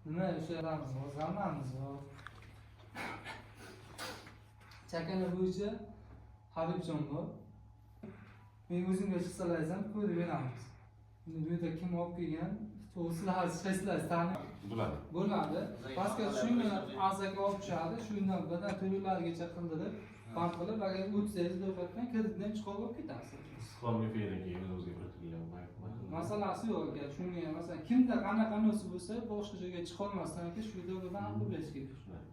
Nima, o'shalarimiz bor, zammamiz bor. Chakana bo'yicha Habibjon bor. Men o'zimga chiqsalaringiz ham ko'rib beramiz. Endi bu yerda kim olib kelgan, to'g'ri, sizlar hech qaysilari tanib Bo'ladi. Bo'ladi. Pastga tushing, arzaga olib tushadi. Shundan birdan to'lovlargacha qildirib, band qilib, agar o'tsangiz ro'yxatdan, kreditni ham chiqarib olib ketasiz. Istiqlol kafedan keyin o'zimizga kiritilgan bank. Masalasi yo'q aka. Shunga ham, masalan, kimda qanaqa narsa bo'lsa, boshqa joyga chiqolmasdan aka, shu yerda birdan qilib berish kerak. Shunday.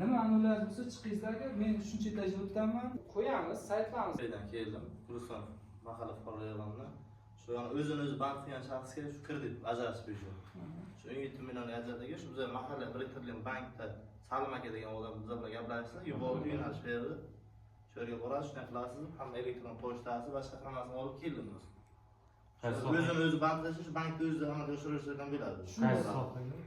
Nima anullar bo'lsa, chiqingizlar aka, men shuncha etajda o'taman. Qo'yamiz, saytlarimiz. Kafedan keldim. Guliston mahalla fuqarolar yig'inidan. Shu yani o'zini o'zi band qilgan shaxsga shu kredit ajratib berishadi. Shu 17 million ajratgan, shu biza mahalla biriktirilgan bankda Salim aka degan odam bizlar bilan gaplashdi, yubordi, yo'nalish berdi. Shu yerga borasiz, shunday qilasiz, hamma elektron pochtasi, boshqa hammasini olib keldim o'zi. Qaysi soha? O'zini o'zi band qilish, shu bankda o'zi amalga oshirishdan bo'ladi. Shu Qaysi sohaga?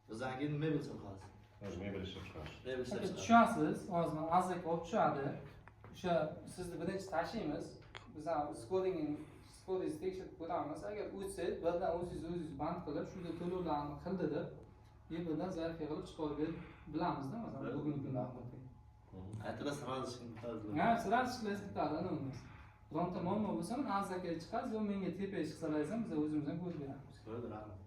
Bizdan keyin mebel sohasi. O'zi mebel ishlab chiqarish. Mebel ishlab Aka, chiqarish. tushasiz, hozir mana arzaga olib tushadi. O'sha sizni birinchi tashiymiz. Biz ham skoringizni tekshirib ko'ramiz. Agar o'tsangiz, birdan o'zingiz o'zingiz band qilib, shunda to'lovlarni qildirib, и birdan заявка qilib chiqarib berib bilamizda, masalan, bugungi kunda. Aytdilar, сразу chiqib. Ha, сразу chiqsangiz bitadi, nima bo'lmasa. Bironta muammo bo'lsa, mana arzaga chiqasiz yo menga tepaga chiqsalaringiz ham, biz o'zimiz ham ko'rib beramiz. Bo'ldi, rahmat.